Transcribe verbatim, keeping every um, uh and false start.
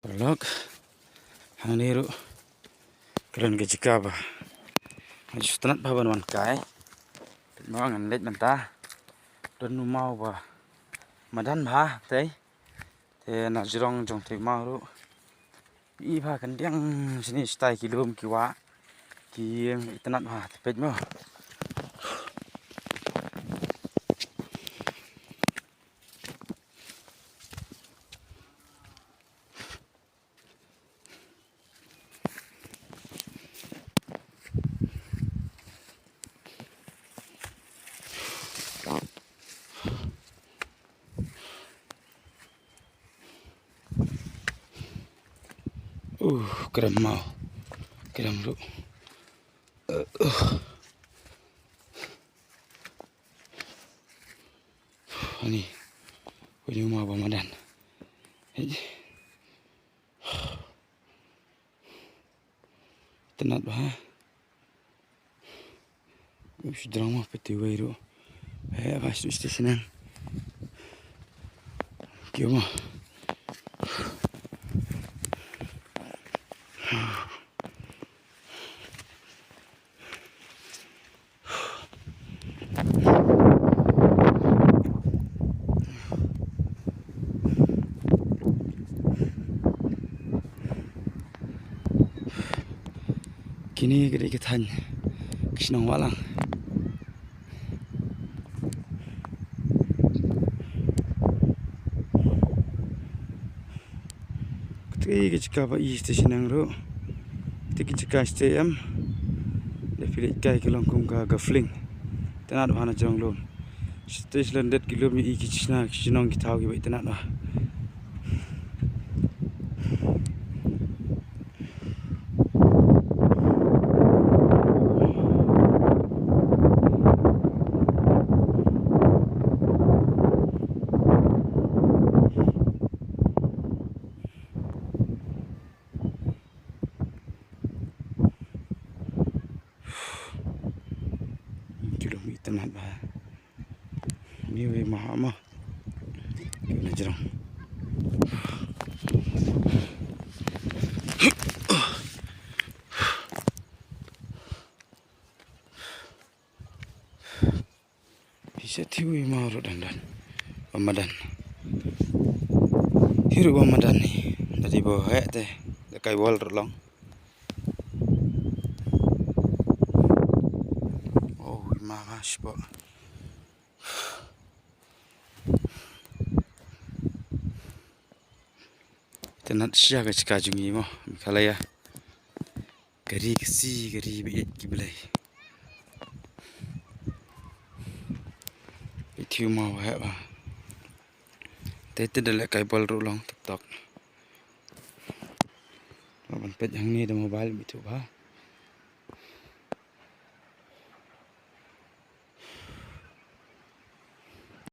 Paralok, hangne ruh ka don ka jaka ba nga ju sngewtynnat bha ban wan kai. Peit mo, ngan leit mynta. Don u maw ba madan bha te. Te na jrong jong te u maw ruh, i bha kan diang shane shatai ki lum ki wah, ki ïing, itynnat bha. Te peit mo. Uh, krem maw. Krem ruh. Uh, uh. Ani. Kuni u maw ba madan. Hei. Itynnat bha. Shu jrong mo, peit te uwei ruh. Eh, ba shu station. Kiew mo. Kine ki dei ki thaiñ ka shnong Wahlang. Kata ka jaka ba i station nang ruh. Kata ka jaka station em. Da phi leit kai ka long kum ka, ka fling. Itynnat bha na jrong lum. Station landed ki lum, i ki chisna, ki chinong, ki thaw kiba itynnat bha. Ki lum itynnat bha. Ni wei ma ma. Ki na jrong. Pisa ti wei ma ruh dang dang. Ba madan. Hi ruh ba madan ni. Dadi ba heh te. Da kai wal ruh long. Oh, wei ma ma shipa. Itynnat shisha ka jaka jong ngi mo, Meghalaya. Ka ri Khasi, ka ri ba ïeit ki Blei. Peit te u maw ba heh bha. Te te da lehkai bol ruh long tik tok. Ban peit hangne da mobile bit bha.